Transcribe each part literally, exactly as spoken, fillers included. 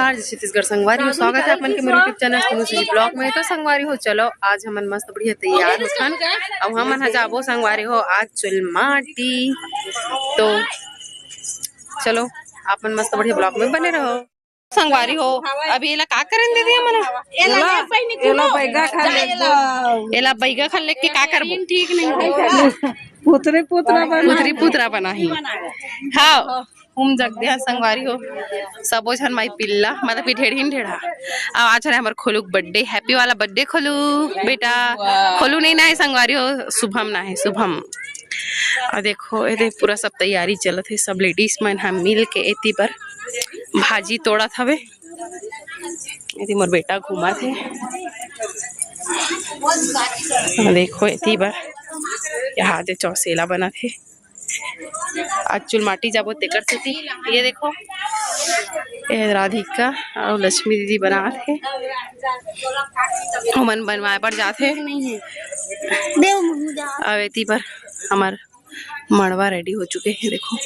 नमस्कार, जय छत्तीसगढ़ संगवारी हो, स्वागत है अपन के मेरे YouTube चैनल कुनु सुजी ब्लॉग में। तो संगवारी हो, चलो आज हमन मस्त बढ़िया तैयार होथन। अब हमन ह जाबो संगवारी हो आज चुलमाटी। तो चलो आप मन मस्त बढ़िया ब्लॉग में बने रहो। संगवारी हो, अभी एला का करन दे दिया मना? एला, एला बैगा खा ले। एला बैगा खा ले के का करबो? ठीक नहीं है। पुतरे पुतरा बना। पुतरी पुतरा बना ही। हाँ, हम जगदे हा संगवारी हो। सबो झन माई पिल्ला, मतलब कि ढेढ़िन ढेढ़ा। अब आज है हमर खोलू के बर्थडे, हैप्पी वाला बर्थडे खोलू बेटा। खोलू नहीं ना है संगवारी हो, शुभम ना है, शुभम। और देखो, ये देख, पूरा सब तैयारी चलत है, सब लेडीज मन हम मिल के एती बर भाजी तोड़त हवे। एती मोर बेटा घूमत हे। हाँ, देखो, एती बर यहाँ दे चौसेला बनत हे। आज चुलमाटी जाबो तेकर सेती। ये देखो, ये राधिका और लक्ष्मी दीदी बनात हे। ओमन बनवाए बर जात हे। अब एती बर हमर मड़वा रेडी हो चुके हे, देखो।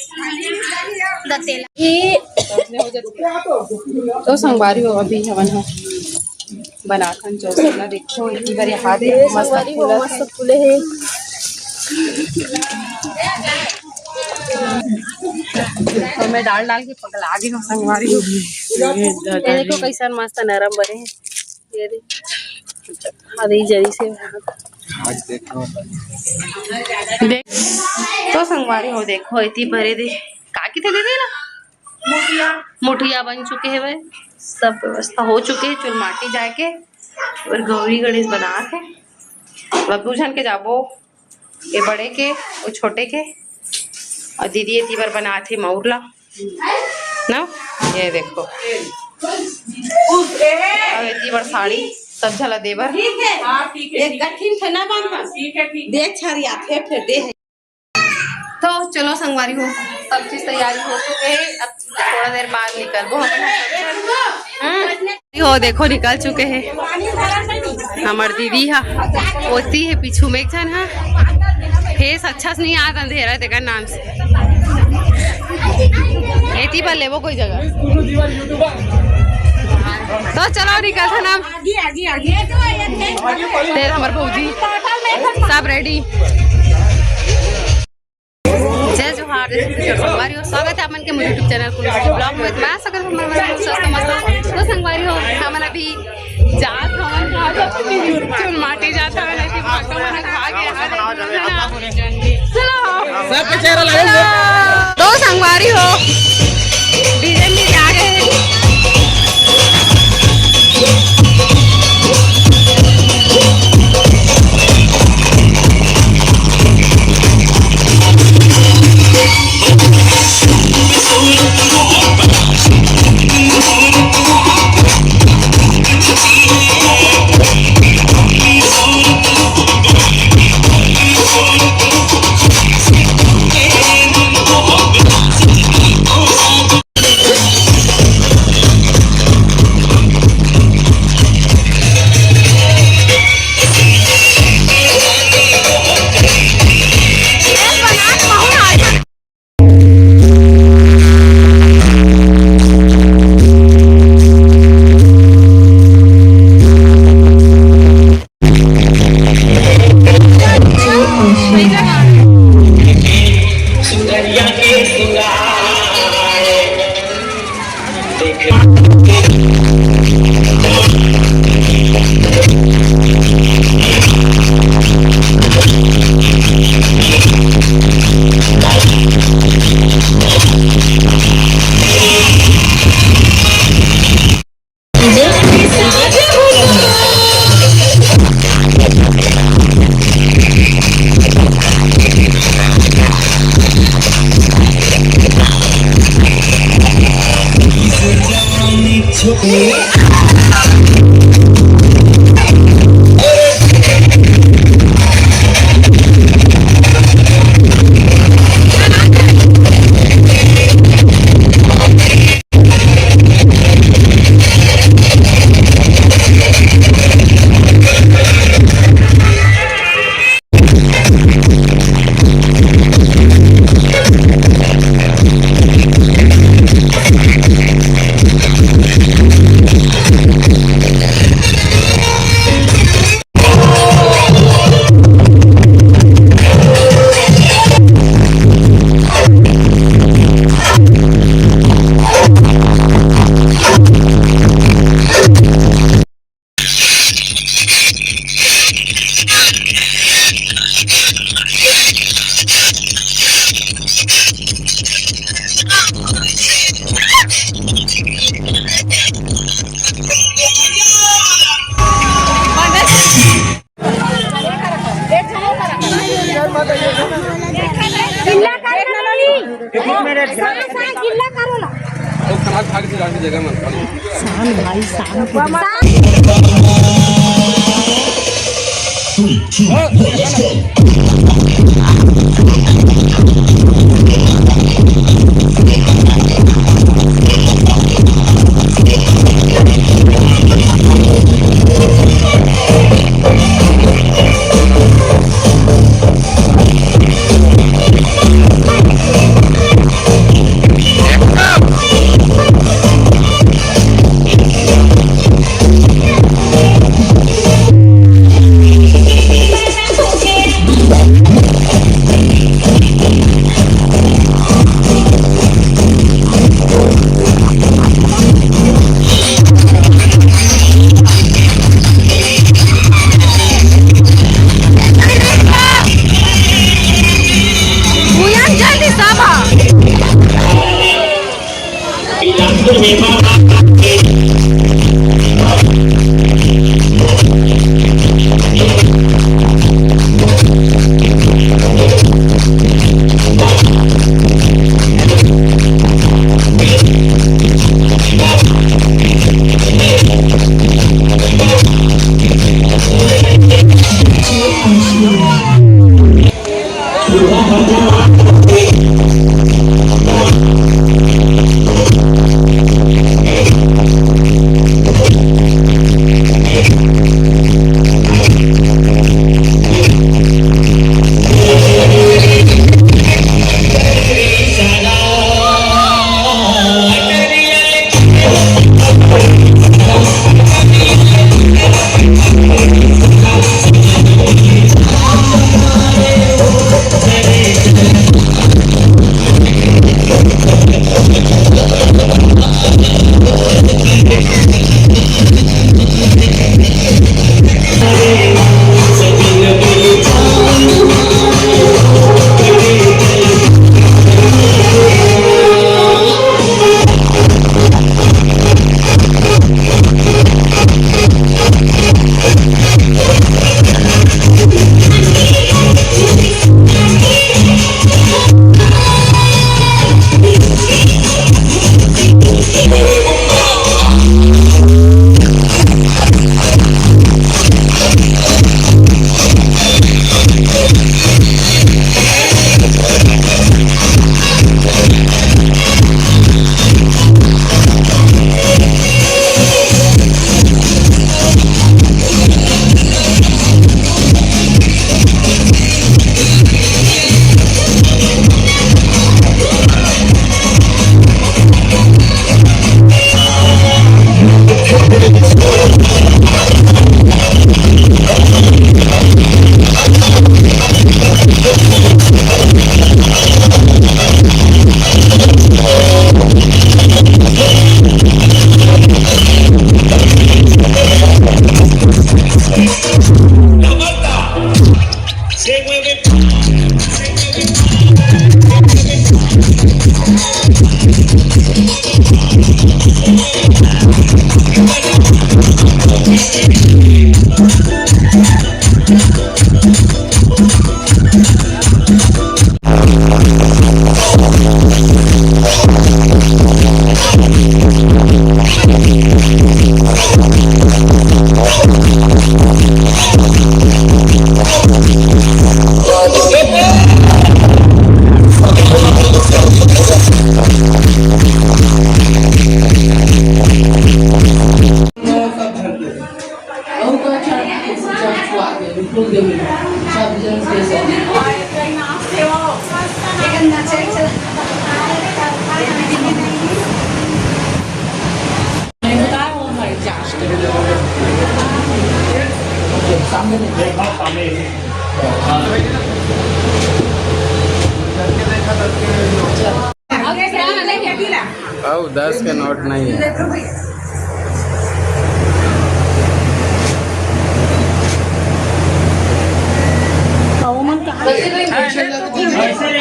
तो संगवारी हो, अभी हमन ह बनाथन चौसेला। देखो, इतनी बार यहाँ दे मस्त संगवारी हो, फूलत मस्त हे। फूले हे। तो मैं डाल डाल के पगला गे हूँ संगवारी हो। ये देखो कैसन मस्त नरम बने हे। ये दे। अरे जरी से। देख, तो संगवारी हो, देखो, एती भरे दे। का किथे दे दे ना? मुठिया बन चुके हे भाई, सब व्यवस्था हो चुके हे। चुलमाटी जाके और गौरी गणेश बनात हे। अब दू झन के जाबो, ये बड़े के, वो छोटे के, और दीदी एती बर बनात हे मऊर ला। ना, ये देखो। अब एती बर साड़ी सब झला देबर। ठीक है। हाँ, ठीक है, एक ठीक है। गठिन से ना बांधना। हाँ, ठीक है, ठीक है। दे छरिया थे, फिर दे। तो चलो संगवारी हो, सब चीज तैयारी हो चुके हे। अब थोड़ा देर बाद निकलबो हमन। हम्म। हो देखो, निकल चुके हे हमर दीदी हा। ओती हे पीछू में एक झन हा। फेस अच्छा से नहीं आता, अंधेरा हे तेकर नाम से। एती बर लेबो कोई जगह। तो चलो निकलथन हम। आगे, आगे, आगे। तेर हमर भौजी। सब रेडी। जय जोहार, जय छत्तीसगढ़ संगवारी हो, स्वागत है आप मन के मोर YouTube चैनल कुनु सुजी ब्लॉग में। मैं आशा करत हूँ हमर मन स्वस्थ मस्त हो। तो संगवारी हो, हमन अभी जात हवन, चुलमाटी जात हवन, ऐसी भागदौड़ में खा गया है। चलो। सबके चेहरा लगे हुए। तो संगवारी हो, डीजे में आ गए हैं। शान भाई, शान के। अब दस के नोट नहीं है।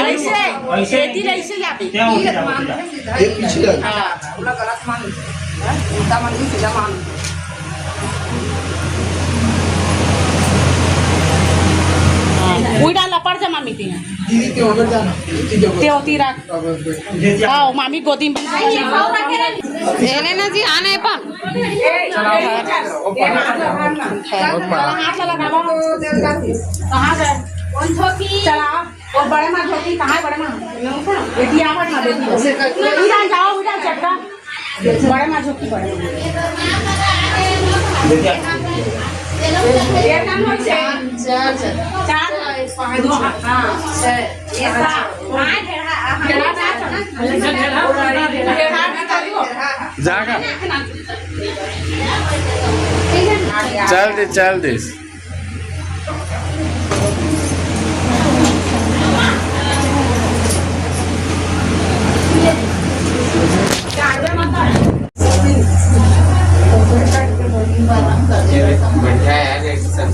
ऐसे, ऐसे, ऐसे जाते। क्या हो गया? ये पीछे जाते। हाँ, पूरा गलत मान। उल्टा मान, सीधा मान। उइडा लपड़ जमा मीटिंग। दीदी, ते होती रख। हाँ, मामी गोदी में। एने ना जी, आना है पण। हाथ लगा। कहाँ गए? कौन धोती? चला। वो बड़े माँ धोती कहाँ है? बड़े माँ। बेटी, आवत ना बेटी। उधर जाओ, उधर चटका। बड़े माँ झोंकी, बड़े माँ। ये काम हो छे। चार, चार। चार, पाँच, हाँ। छह। ये सा-, हाँ, ढेढ़ा, हाँ। ढेढ़ा, ढेढ़ा, ढेढ़ा, ढेढ़ा। जागा। चल दे, चल दे। बैठा है यार, एक साथ।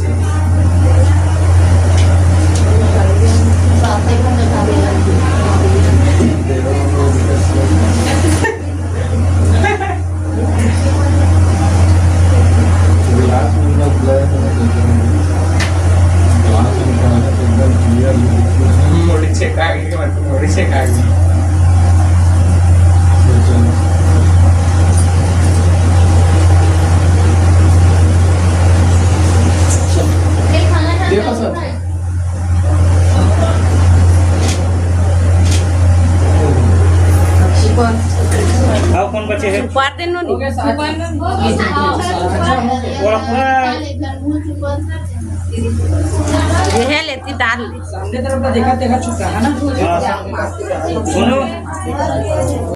ग्लास में इतना ब्लैक है, ग्लास में क्या है, एकदम क्लियर। मोड़ी छेका गई, मोड़ी छेका गई। देखो सर, अउ कौन बचे हे? सुपार देनो नहीं। पूरा, पूरा। ये है लेती दाल। सामने तरफ का देखा, देखा चुका है ना? हाँ। सुनो।